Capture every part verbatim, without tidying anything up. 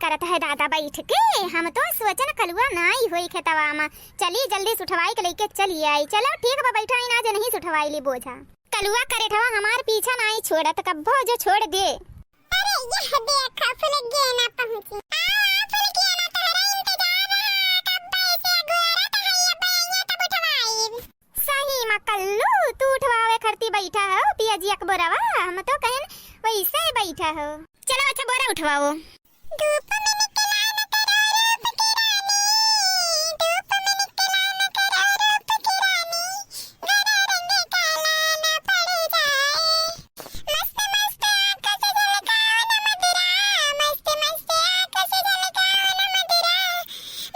करत है दादा बैठ के, हम तो सोचन कलुआ नाई होई खेतवा मा। चली जल्दी से उठवाई के लइके चली आई। चलो ठीक बा, बैठा ही ना जे नहीं से उठवाई ली बोझा। कलुआ करेठवा हमार पीछा नाई छोड़त, कब्बो जो छोड़ दे। अरे यह देखा फुलगेना पहुँची। आ, आ, फुलगेना तोहरा इंतजार रहा, कब्बे से गोरत है, अब आइए तब उठवाई। सही मा कल्लू, तू उठवावे खरती बैठा हो, पिया जी अकबरवा, हम तो कहन वैसे ही बैठा हो। चलो अच्छा बोरा उठवाओ। धूप में निकला न करो रूप की रानी, धूप में निकला न करो रूप की रानी, गला रंग काला न पड़ जाए। मस्त मस्त आँख से झलकाओ न मदिरा, मस्त मस्त आँख से झलकाओ न मदिरा,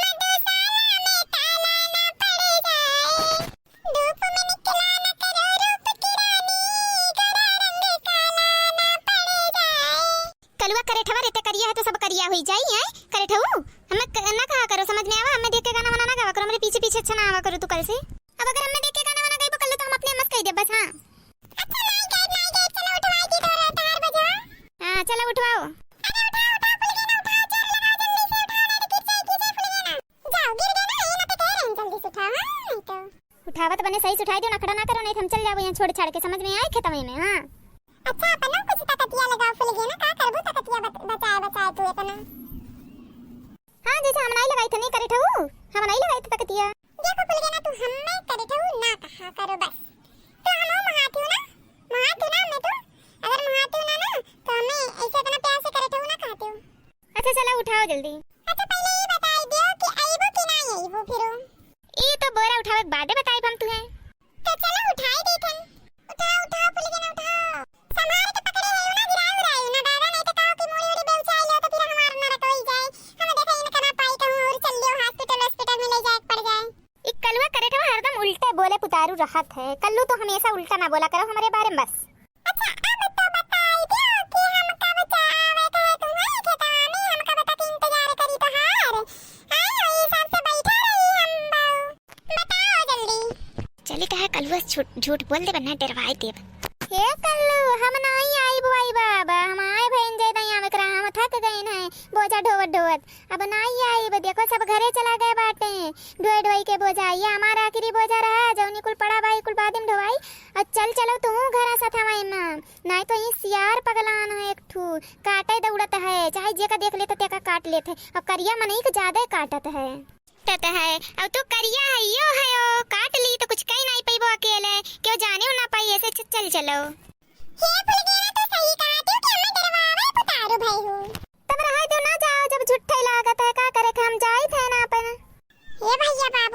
मधुशाला में ताला न पड़ जाए। धूप में निकला न करो रूप की रानी, गला रंग काला न पड़ जाए। कलुआ करेठवा रेते करिया है तो सब करिया होई जाई, हैं? करेठऊ, हमें क-, ना कहा करो, समझ में आवा, हमें देख के गाना वाना ना गावा करो, हमरे पीछे पीछे अच्छा ना आवा करो तू कल से। अब अगर हमें देख के गाना वाना गाइबो कल्लू तो हम अपने मस्त कह दे बस, हाँ। अच्छा, नाई गाइब, नाई गाइब, चलो उठवाई दी तोरे तार बजा। हाँ, चलो उठवाओ। अरे उठाओ, उठाओ, फुलगेना उठाओ, जोर लगाओ, जल्दी से उठाओ, नहीं तो गिर जाए, गिर जाए, फुलगेना। जाओ, गिर गए ना, ये ना तो कह रहे हैं, जल्दी से उठाओ, हाँ, नहीं तो। उठावत बने सही से उठाई दो, नखड़ा ना करो, नहीं तो हम चल जाबो यहाँ छोड़ छाड़ के, समझ में आए खेतवे में, हाँ। अच्छा, अपनो कुछ तकतिया लगाओ फुलगेना, का करबू तकतिया बत-, बचाए बचाए तू इतना। हाँ, जैसे हम नाई लगाई थे, नहीं करेठऊ, हम नाई लगाई थे तकतिया। देखो फुलगेना, तू हमें करेठऊ ना कहा करो बस। तो हम वो महाथू ना, महाथू ना मैं तो, अगर महाथू ना ना, तो हमें ऐसे इतना प्यार से करेठऊ ना कहते हो। अच्छा चलो उठाओ जल्दी। अच्छा पहले ये बताई दियो कि आइबो कि ना आइबो फिर। ई तो बोरा उठावे के बादे बताइब हम तुहे। तो चलो उठाई देथन। उठाओ, उठाओ, फुलगेना उठाओ। संभाल के पकड़े रहियो ना, गिराई उराई ना दादा, नहीं तो कहो कि मूड़ी उड़ी बेउचाई लो तो फिर हमार नरक होई जाए। हम देखा इनका ना पाई कहूँ और चल लियो hospital, hospital में ले जाए के पड़ जाए। ई कलुआ करेठवा हरदम उल्टे बोले पुतारू रहत है। कल्लू तो हमेशा उल्टा ना बोला करो हमरे बारे में बस। अच्छा, अब तो बताई दियो कि हम कब चाहत है तुम्हारे खेतवा में, हम कब तक इंतजार करी तोहार। हाँ, वही हिसाब से बैठा रही हम बाऊ। बताओ जल्दी। चली कहे कलुआ झूठ, झूठ बोल देबे ना, डरवाई देब। हे कल्लू, हम नाई आइब बाबा, हम आए भइन जाए दइया में करा, हम थक गइन है बोझा ढोवत ढोवत। अब नाई आइब, देखो सब घरे चला गए बाटे ढोए ढोई के बोझा। ये हमार आखिरी बोझा रहा, जौनी कुल पड़ा बा, ई कुल बाद में ढोवाई। और चल चलो तू घरा सथवा में, नाई तो ई सियार पगलान है एक ठू, काटे दौड़त है, चाहे जेका देख लेत तेका काट लेत है। और करिया मनई के ज्यादा काटत है। काटत है, अब तू करिया है, यो है, ओ, काट ली तो कुछ कही नाई पइबो अकेले, क्यों जाने ना पाई ऐसे, च-, चल चलो। हे फुलगेना, तू सही कहत हो कि हमें डरवावे पुतारू भई हो। तब रहे दो ना जाओ, जब झूठे लागत है, का करे के हम जाइत है ना अपन। हे भैया बाप